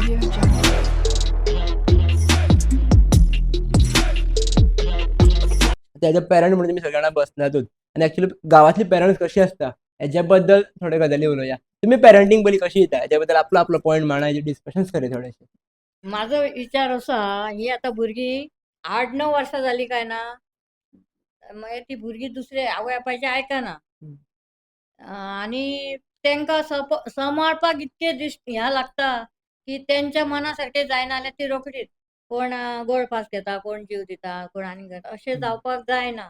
Audio Jungle. As a parent म्हणून तुमी सगळ्या जाणां बसलातूच आनी एक्चुली गांवांतली पेरंट्स कशी आसता हेज्या बद्दल थोड्यो गजाली उलोवया. तुमी पेरंटींग पयलीं कशी दिता हेज्या बद्दल आपलो आपलो पॉयंट मांडा, हेजेर डिस्कशन्स करया थोडेशे. माझो विचार असो हा, ही आतां भुरगीं 8-9 वर्सां जालीं काय ना, मागीर ती भुरगीं दुसरे आवय बापायचें आयकना. आनी तांकां सांबाळपाक इतके दीस ह्या लागता की तेंच्या मना सारकें जायना जाल्यार ती रोखडीच कोण गोड फास घेता, कोण जीव दिता, कोण आनी करता, अशें जावपाक जायना.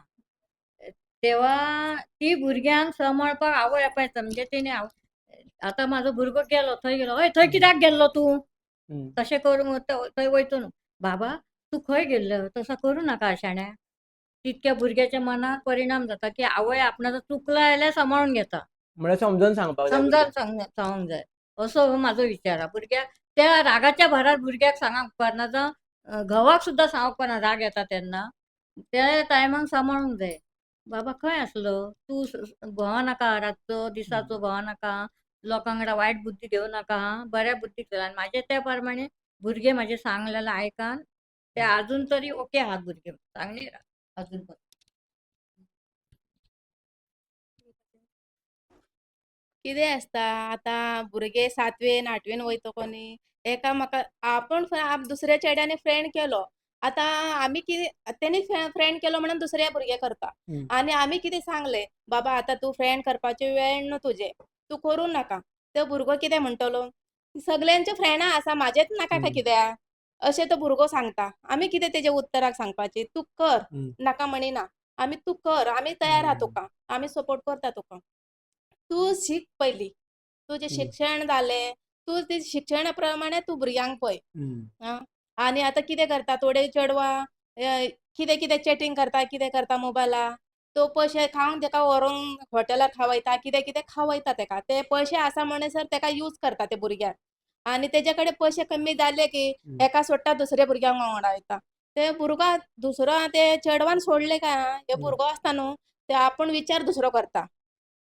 तेवा ती भुरग्यांक सांबाळपाक आवय बापाय म्हणजे तेणी आतां म्हाजो भुरगो गेलो थंय गेलो, हय थंय कित्याक गेल्लो तूं, तशें करूं थंय वयचो न्हू, बाबा तूं खंय गेल्लो, तसो करूं नाका शाण्या. तितक्या भुरग्याच्या मनार परिणाम जाता की आवय आपणाचो चुकला जाल्यार सांबाळून घेता. म्हळ्यार समजून सांगपाक जाय समजावन भुरग्यांक. सांगूंक जाय असो हो म्हाजो विचार आहा. भुरग्याक त्या रागाच्या भारार भुरग्याक सांगप उपकारना, जावं घोवाक सुद्दां सांगप उपकारना. राग येता तेन्ना त्या टायमाक सांबाळूंक जाय. बाबा खंय आसलो तूं, भोंव नाका रातचो दिसाचो भोंव नाका, लोकां वांगडा वायट बुद्धी घेवं नाका, बऱ्या बुद्धी चल. आनी म्हाजे त्या प्रमाणे भुरगे म्हाजे सांगलेले आयकान ते आजून तरी ओके आहात, भुरगे चांगले अजून पण. कितें आसता आतां भुरगे सातवेन आठवेन वयता कोणी एकामेका आपूण दुसऱ्या चेड्यान फ्रेंड केलो, आतां आमी कितें तेणी फ्रेंड केलो म्हणून दुसऱ्या भुरगे करता. आनी आमी कितें सांगलें, बाबा आतां तूं फ्रेंड करपाचे वेळ न्हू तुजें, तूं करूं नाका. तो भुरगो कितें म्हणटलो, सगल्यांचे फ्रेंडां आसा म्हाजेच नाका काय कित्याक, अशें तो भुरगो सांगता. आमी कितें तेजे उत्तराक सांगपाची, तूं कर, नाका म्हणिना आमी, तूं कर, आमी तयार आहा तुका, आमी सपोर्ट करता तुका, तूं शीक पयलीं, तुजें शिक्षण जालें, तूं ते शिक्षणा प्रमाणे तूं भुरग्यांक पळय. आनी आतां कितें करता थोडे चेडवां, कितें कितें चॅटींग करता, कितें करता मोबायला, तो पयशे खावंक तेका व्हरोन हॉटेलार खावयता, कितें कितें खावयता तेका, ते पयशे आसा म्हणसर तेका यूज करता ते भुरग्याक. आनी तेजे कडेन पयशे कमी जाले की एका सोडटा दुसऱ्या भुरग्यांक वांगडा वयता. ते भुरगो दुसरो ते चेडवान सोडले काय हे भुरगो आसता न्हू ते आपूण विचार दुसरो करता,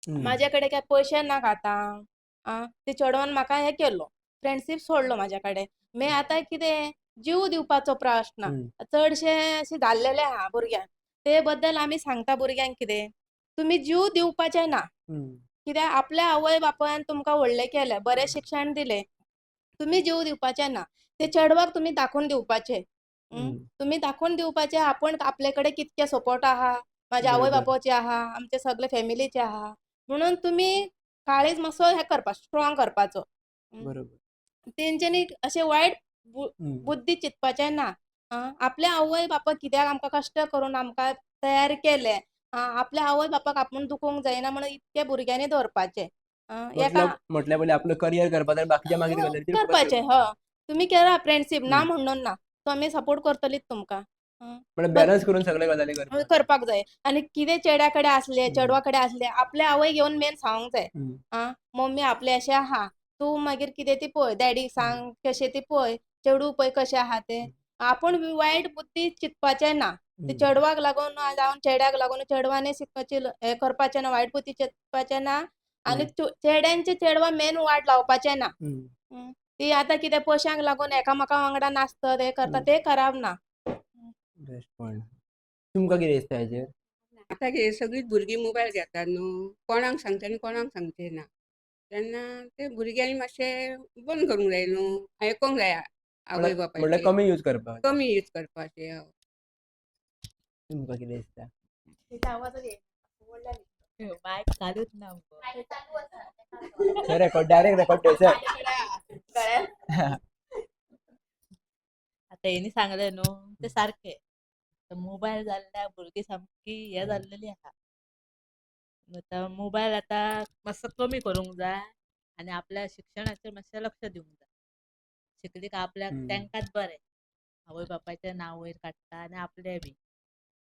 म्हाजे कडेन काय पयशे ना आतां, आं ते चेडवान म्हाका हें केलो, फ्रेंडशीप सोडलो म्हाज्या कडेन, मागीर आतां कितें जीव दिवपाचो प्रश्न चडशे अशें जाल्लेले आहा भुरग्यांक. ते बद्दल आमी सांगता भुरग्यांक कितें, तुमी जीव दिवपाचे ना, कित्याक आपल्या आवय बापायन तुमकां व्हडलें केलें, बरें शिक्षण दिलें, तुमी जीव दिवपाचे ना. ते चेडवाक तुमी दाखोवन दिवपाचे, तुमी दाखोवन दिवपाचे आपूण आपले कडेन कितके सपोर्ट आहा, म्हाज्या आवय बापायचे आहा, आमचे सगळे फॅमिलीचे आहा, म्हणून तुमी काळीज मातसो हें करपा, स्ट्रॉंग करपाचो. बरोबर. तेंच्यांनी अशें वायट बुद्धी चिंतपाचें ना. आपल्या आवय बापाय कित्याक आमकां कश्ट करून आमकां तयार केले, आपल्या आवय बापाक आपूण दुखोवंक जायना म्हणून इतके भुरग्यांनी दवरपाचें. एका म्हटल्यार पयलीं आपलो करियर करपाचें, बाकीच्या मागीर गजालीचेर फोकस करपाचें. करपाचें. ह, तुमी केला फ्रेंडशीप ना म्हणून ना, तो आमी सपोर्ट करतलीच तुमकां. म्हळ्यार बॅलन्स करून सगळे गजाली करपाक करपाक जाय. आनी कितें चेड्या कडेन आसलें, चेडवा कडेन आसलें, आपल्या आवय घेवन मेन सांगूंक जाय, आं मम्मी आपलें अशें आहा, तूं मागीर कितें ती पळय, डॅडीक सांग कशें ती पळय, चेडूं पळय कशें आहा तें. आपूण वायट बुद्धी चिंतपाचें ना, ते चेडवाक लागून जावं चेड्याक लागून चेडवांनी शिकपाचें हें करपाचें ना, वायट बुद्धी चिंतपाचें ना. आनी चेड्यांचे चेडवां मेन वाट लावपाचें ना. ती आतां कितें पयशांक लागून एकामेका वांगडा नाचतात, हें करता, तें करप ना. Best point. तुमकां कितें दिसता हेजेर? आतां कितें सगळींच भुरगीं मोबायल घेतात न्हू, कोणाक सांगता आनी कोणाक सांगचे ना, तेन्ना ते भुरग्यांनी मातशें बंद करूंक जाय न्हू, आयकोंक जाय आवय म्हळ्यार बापायचें, कमी यूज करपाक, कमी यूज करपाचें. हय. तुमकां कितें दिसता? मायक चालूच ना मुगो. रेकॉर्ड, डायरेक्ट रेकॉर्ड थंयसर. आतां हेणी सांगलें न्हू तें सारकें. मोबायल जाल्ल्या भुरगीं सामकी हें जाल्लेली आहा. आतां मोबायल आतां मातसो कमी करूंक जाय आनी आपल्या शिक्षणाचेर मातशें लक्ष दिवंक जाय. शिकली काय आपल्याक तेंकांच बरें, आवय बापायचें नांव वयर काडटा आनी आपलें बी.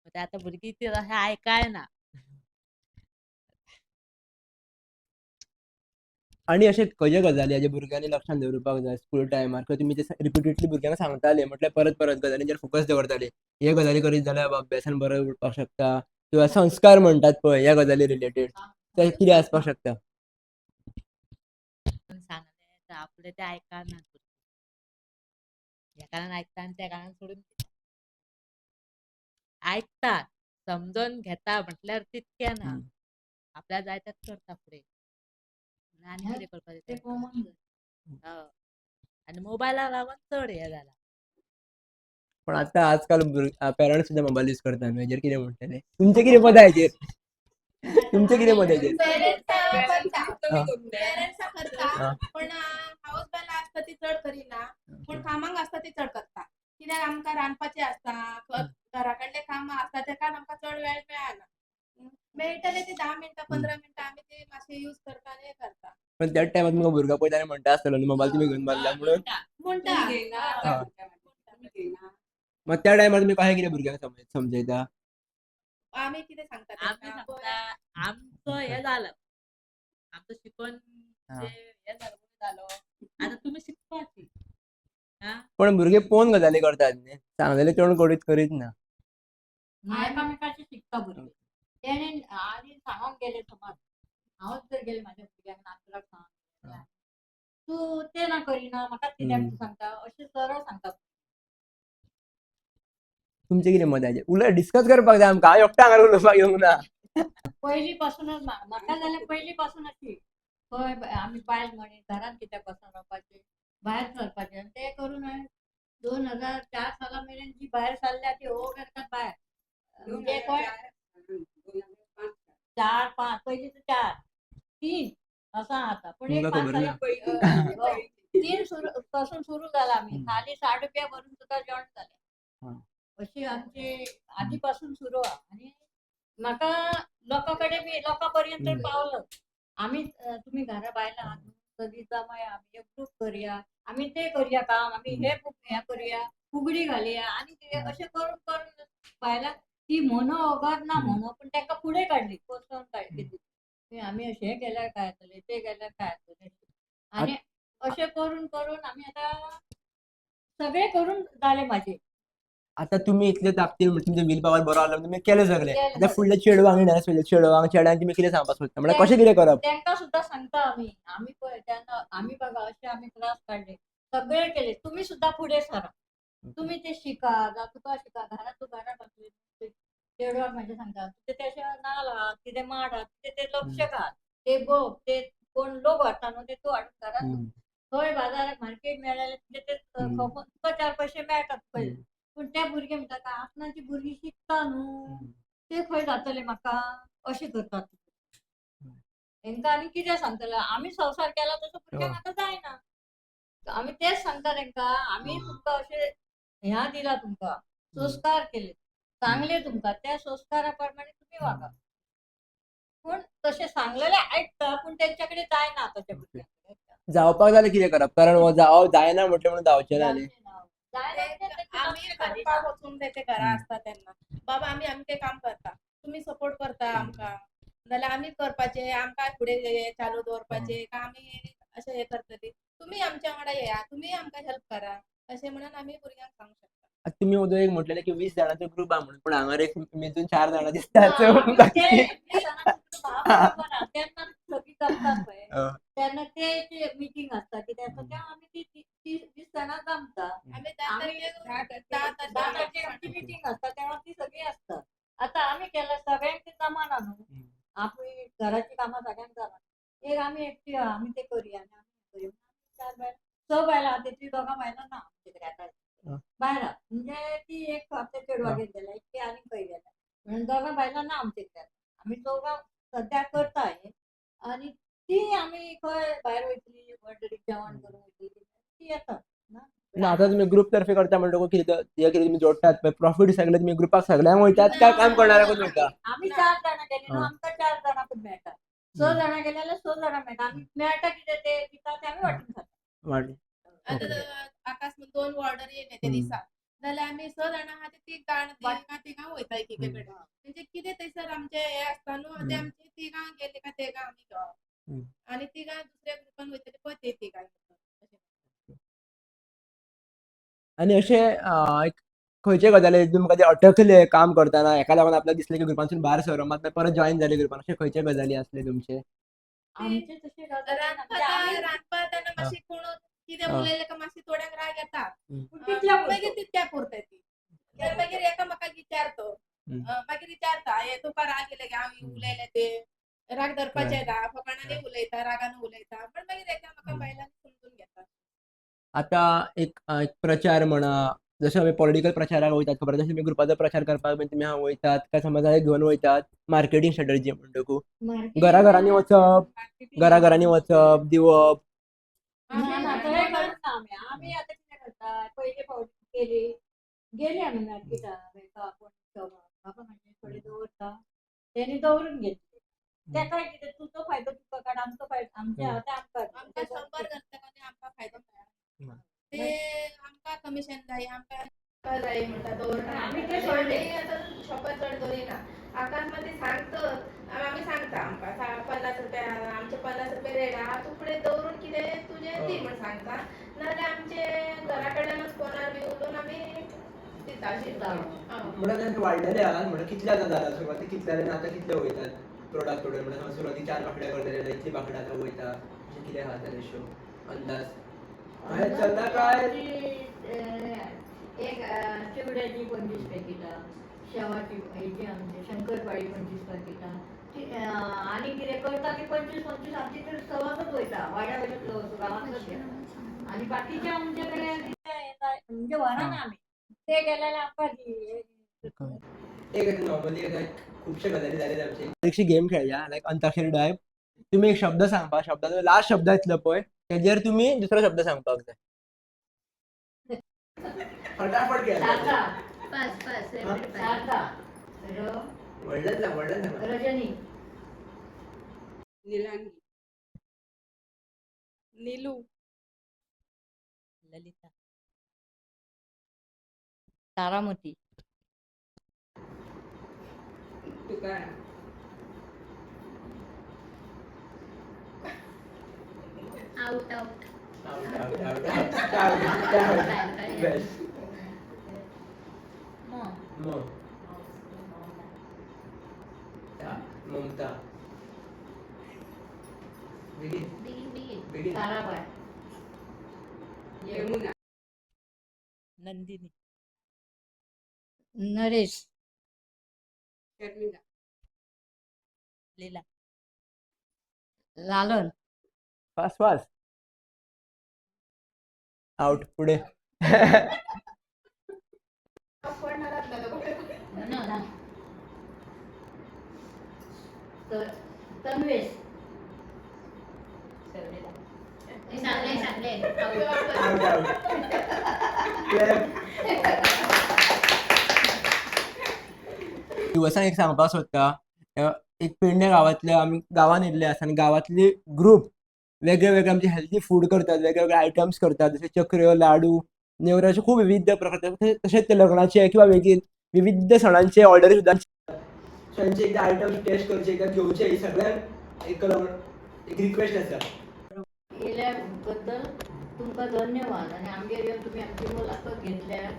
ते आतां भुरगीं ती अशें आयकायना. आनी अशें खंयचे गजाली हाजे भुरग्यांनी लक्षांत दवरपाक जाय स्कूल टायमार, किंवा तुमी ते रिपिटेडली भुरग्यांक सांगताले, म्हटल्यार परत परत गजालींचेर फोकस दवरताले, हे गजाली करीत जाल्यार अभ्यासान बरो उरपाक शकता, किंवा संस्कार म्हणटात पळय ह्या गजाली रिलेटेड ते कितें आसपाक शकता? सांगलें तर आपलें तें आयकना. ह्या कानान आयकता आनी त्या कानान सोडून दिता. आयकता, समजून घेता म्हटल्यार तितकें ना. आपल्या जाय तेंच करता फुडें. आनी कितें करपाचें ते तेंकां? कॉमन. हय. आनी मोबायलाक लागून चड हें जालां. पण आतां आजकाल पेरंट्स सुद्दां मोबायल यूज करता न्हू, हेजेर कितें म्हणटलें? तुमचें कितें मत आहा हेजेर? तुमचें कितें मत हेजेर? पेरंट्सा करता. कमी करूंक जाय. पेरंट्सा करता, पण हावस बायलां आसता ती चड करिना, पूण कामाक आसता ती चड करता. कित्याक आमकां रांदपाचें आसता, घरा कडले कामां आसता, तेका आमकां चड वेळ मेळना. मेळटले ते 10 मिनटां 15 मिनटां आमी ते मातशे यूज करता आनी हें करता. पण त्याच टायमार तुमकां भुरगो पळयता आनी म्हणटा आसतलो न्हू मोबायल तुमी घेवन बसला म्हणून. म्हणटा. तुमी घेयना आतां म्हणटा मागीर. तुमी घेयना. मग त्या टायमार तुमी कशें कितें भुरग्यांक समजयता? आमी कितें सांगता आमी तेंकां? सांगता आमचो हें जालां, आमचो शिकोन जे हें जालो जालो, आतां तुमी शिकपाची. आं. पण भुरगे पळोवन गजाली करतात न्ही, सांगलेलें चड करीत करीत ना. एकामेकाचे शिकता भुरगे. तेणेन आनी सांगोंक गेलें समज, हांवच जर गेलें म्हाज्या भुरग्यांक नातराक सांगोंक गेलें, तूं तें ना करिना, म्हाकाच कित्याक तूं सांगता, अशें सरळ सांगता. तुमचें कितें मत हाजेर? उलय, डिस्कस करपाक जाय आमकां. हांव एकटो हांगा उलोवपाक येवंक ना. पयलीं पासूनच म्हाका जाल्यार पयलीं पासून अशी खंय आमी बायल मनीस घरांत कित्याक बसून रावपाचें, भायर सरपाचें. आनी तें करून हांवें 2004 साला मेरेन जी भायर सरल्या ती हो करतात भायर. दोन म्हणजे हजार कोण चार, 2005. 4 5, पयलीं तर 4 3 असो आतां, पूण एक तुमकां 5 खबर ना. सालां पयलीं हय. 3 सुरू पासून सुरू जाला आमी. थाली 60 रुपया भरून सुद्दां जेवण जालें. अशी आमची आदी पासून सुरू आहा. आनी म्हाका लोकां कडेन बी लोकां पर्यंत पावलो. आमी तुमी घरा बायलां आहात न्हू, सगळीं जमाया, आमी एक ग्रूप करया, आमी तें करया काम, आमी हें हें करया, फुगडी घालया आनी कितें अशें करून करून बायलांक ती म्हणो वगर ना म्हणो, पूण तांकां फुडें काडली, प्रोत्साहन काडली की आमी अशें हें केल्यार काय जातलें, तें केल्यार काय जातलें. आनी अशें करून करून आमी आतां सगळें करून जालें म्हाजें. आतां तुमी इतले ताकतीन म्हणजे तुमचें will power बरो आसलो, तुमी केलें सगळें. केलें आतां फुडल्या चेडवांक येणार आसले, चेडवांक चेड्यांक तुमी कितें सांगपाक सोदता? म्हणल्यार कशें कितें करप? तेंकां सुद्दां सांगता आमी, आमी पळय तेन्ना आमी बाबा अशें आमी त्रास काडले, सगळें केलें, तुमी सुद्दां फुडें सरा, तुमी ते शिका, जावं तुका शिका, घरांत तूं घरांत बसली चेडवाक म्हाजें सांगता, तुजें तें अशें नाल आहा, कितें माड आहा, तुजें तें लक्ष घाल, ते बघ, ते कोण लोक व्हरता न्हू ते तूं हाडून घरांत खंय बाजाराक मार्केट मेळ्ळें जाल्यार तुजें ते खपून तुका 4 पयशे मेळटात पयले. पूण ते भुरगे म्हणटा काय आपणाची भुरगीं शिकता न्हू, ते खंय जातले म्हाका, अशें करतात. हेंकां आनी कितें सांगतले? आमी संवसार केला तसो भुरग्यांक आतां जायना. आमी तेच सांगता तेंकां, आमी तुमकां अशें ह्या दिला, तुमकां संस्कार केले चांगले, तुमकां त्या संस्कारा प्रमाणे तुमी वागा. पूण तशें सांगलेलें आयकता, पूण तेंच्या कडेन जायना आतांच्या भुरग्यांक. जावपाक जाल्यार कितें करप? कारण हो जायना म्हटलें म्हणून जावचें ना न्ही. जायना म्हणजे तेंचें आमी लक्ष घालिना. करपाक वचूंक जाय, ते घरा आसता तेन्ना बाबा आमी आमचें काम करता, तुमी सपोर्ट करता आमकां, जाल्यार आमी करपाचें, आमकां फुडें हें चालू दवरपाचें काय आमी अशें हें करतलीं, तुमी आमच्या वांगडा येया, तुमी आमकां हेल्प करा, अशें म्हणून आमी भुरग्यांक सांगूंक शकता. आतां तुमी वोदोळ एक म्हटलेलें की 20 जाणांचो ग्रूप आहा म्हणून, पूण हांगा एक मेजून 4 जाणां दिसतात. ना, So, आमी ते 20 जाणांचो ग्रूप आहा बरोबर आहा. तेन्ना सगळीं जमतात पळय, तेन्ना ते मिटींग आसता कितें आसता तेन्ना आमी ती 20 जाणां जमता. आमी 10 आमी तारखेक 10 10 10 तारखेक आमची मिटींग आसता तेन्ना ती सगळीं आसता. आतां आमी केल्यार सगळ्यांक ते जमाना न्हू, आपली घराची कामां सगळ्यांक जमाना. एक आमी एकटी आहा, आमी ते करुया आनी आमी करुया. 4 बायलां 6 बायलां आहा, तेतली दोगां बायलां ना आमचे कडेन आतां, बायलां म्हणजे ती एक आमच्या चेडवागेर गेल्या, एक ती आनी खंय गेल्या, म्हणून दोगां बायलां ना आमचे कडेन. आमी चौगां सद्या करता हें. आनी ती आमी खंय भायर वयतली, ऑर्डरीक जेवण करूंक वयतली, ती येता. ना आतां तुमी ग्रूप तर्फे करता म्हणटकूच कितें हें कितें तुमी जोडटात पळय, प्रॉफीट सगळें तुमी ग्रुपाक सगळ्यांक वयतात काय काम करणाऱ्याकूच वयता? आमी 4 जाणां गेली न्हू, आमकां 4 जाणांकूच मेळटा. 6 जाणां गेली जाल्यार 6 जाणां मेळटा. आमी मेळटा कितें ते दिता ते आमी वांटून खाता. वाडलें. आतां आकाश 2 ऑर्डर येयले ते दिसा, जाल्यार आमी 6 जाणां आहा ते तिगां तिगां वयता एक एके कडेन. म्हणजे कितें थंयसर आमचें हें आसता न्हू, ते आमचे तिगां गेले काय तेगां आमी घेवप, आनी तिगां दुसऱ्या ग्रुपान वयतले पळय ते तिगां. आनी अशें एक खंयचे गजाली तुमकां ते अटकले काम करतना, हेका लागून आपल्याक दिसलें की ग्रुपांतसून भायर सरो, मात परत जॉयन जाले ग्रुपान, अशे खंयचे गजाली आसले तुमचे? आमचे तशे गजाली ना. रांदपा तेन्ना मातशी कोण कितें उलयलें काय मातशी थोड्यांक राग येता. पूण ती तितल्या पुरतो. मागीर तितक्या पुरता ती. तर मागीर एकामेकाक विचारतो. मागीर विचारता, हे तुका राग येयले गे हांव उलयलें ते? राग धरपाचें ना, फकाणांनी उलयता, रागान उलयता, पण मागीर एकामेका बायलांनी समजून घेता. आता एक एक प्रचार म्हणा, जशें आमी पॉलिटिकल प्रचाराक वयतात खबर, तशें तुमी ग्रुपाचो प्रचार करपाक बीन तुमी हांगा वयतात काय समाजाक घेवन वयतात? मार्केटींग स्ट्रेटजी म्हणटकू घरा घरांनी वचप, घरा घरांनी वचप दिवप. ना ना, तशें करना आमी. आमी आतां कितें करता, पयले फावट केली गेली आमी मार्केटाक, बँका कोण बाबा म्हणजे थोडे दवरता, तेणी दवरून घेतले. तेका कितें, तुजो फायदो तुका काड, आमचो फायदो आमचे आहा ते आमकां. आमकां 100 घालता आनी आमकां फायदो मेळना. ते आमकां कमिशन जाय, आमकां जाय म्हणटा दवरता. आमी ते सोडले. आतां शॉपार चड दवरिना. आकाश मात ते सांगत, आमी सांगता, आमकां 50 रुपया, आमचे 50 रुपया रेट आहा, तूं फुडें दवरून कितें तुजें दी म्हण सांगता. नाजाल्यार आमचे घरा कडल्यानच फोनार बी उलोवन आमी दिता अशें. म्हणल्यार तें वाडलेलें आहा, म्हणल्यार कितले आतां जाला, सुरवातीक कितले आनी आतां कितले वयतात प्रोडक्ट ऑर्डर? म्हणल्यार सुरवातीक 4 बांकड्या करतले जाल्यार इतली बांकड्या आतां वयता, अशें कितें आहा तें रेशो अंदाज अशें चल्ला काय? एक चिवड्याची 25 पॅकेटां, शेवाची, हेची आमची शंकरपाळी 25 पॅकेटां ती, आनी कितें करता ती 25 25 आमची तर सहजच वयता, वाड्या वयल्या गांवांतच घेता. आनी बाकीचे आमचे कडेन म्हणजे व्हरना आमी, ते गेल्यार आमकां दी. एक नॉर्मली लायक खुबशे गजाली जाले आमचे. बारीकशी गेम खेळया, लायक अंताक्षरी टायप. तुमी एक शब्द सांगपा, शब्दाचो लास्ट शब्द येतलो पळय तेजेर तुमी दुसरो शब्द सांगपाक जाय. फटाफट खेळया. शारदा. Pass pass. शारदा र. व्हडल्यान सांग, व्हडल्यान सांग. रजनी. निलांगी. नीलू. Lalita. Taramati. Tukaram. Out out. Out out out out out. Best. म. म. ता, ममता. बेगीन. बेगीन बेगीन. बेगीन. Tarabai. Yamuna. Nandini. Naresh. Sharmila. Leela. Lalan. Fast fast. Out. पुढे. ना. तन्वेश. सांगले सांगले. Out out. दिवसान एक सांगपाक सोदता, एक पेडणे गांवांतले आमी गांवांत येयल्ले आसा आनी गांवांतली ग्रूप वेगळे वेगळे आमचे हेल्दी फूड करतात, वेगळे वेगळे आयटम्स करतात, जशे चकऱ्यो, लाडू, नेवऱ्यो, अशे खूब विविध प्रकार. तशेंच ते लग्नाचे किंवा वेगळी विविध सणांचे ऑर्डरी सुद्दां. तांचे एकदां आयटम्स टेस्ट करचे, एकदां घेवचे, ही सगळ्यांक एक एक रिक्वेस्ट आसा. येयल्या बद्दल तुमकां धन्यवाद आनी आमगेर येवन तुमी आमची मुलाखत घेतल्या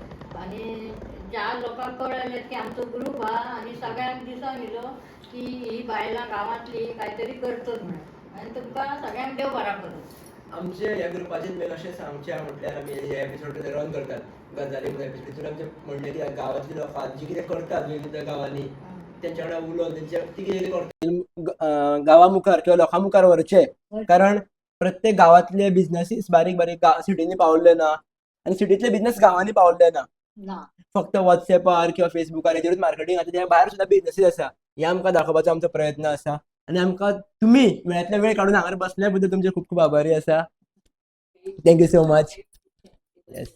आनी ज्या लोकांक कळ्ळें की आमचो ग्रूप आहा आनी सगळ्यांक दिसोन येयलो की ही बायलां गांवांतली कांयतरी करतात म्हणून, आनी तुमकां सगळ्यांक देव बरा करूं. आमचे ह्या ग्रुपाचेर मेन अशें सांगचें म्हटल्यार आमी हे एपिसोड रन करतात गजाली एपिसोड, तितून आमचें म्हणणें की गांवांतली लोकां जी कितें करतात विविध गांवांनी, तेंच्या वांगडा उलोवन तेंच्या ती कितें करतात गांवा मुखार किंवा लोकां मुखार व्हरचें, कारण प्रत्येक गांवांतले बिजनसीस बारीक बारीक सिटींनी पावल्ले ना आनी सिटींतले बिजनस गांवांनी पावल्ले ना. ना. फक्त वॉट्सॅपार किंवा फेसबुकार हेजेरूच मार्केटींग आतां, त्या भायर सुद्दां बिजनसीस आसा. हे आमकां दाखोवपाचो आमचो प्रयत्न आसा आनी आमकां तुमी वेळांतलो वेळ काडून हांगार बसल्या बद्दल तुमचे खूब खूब आभारी आसा. Thank you so much. Yes.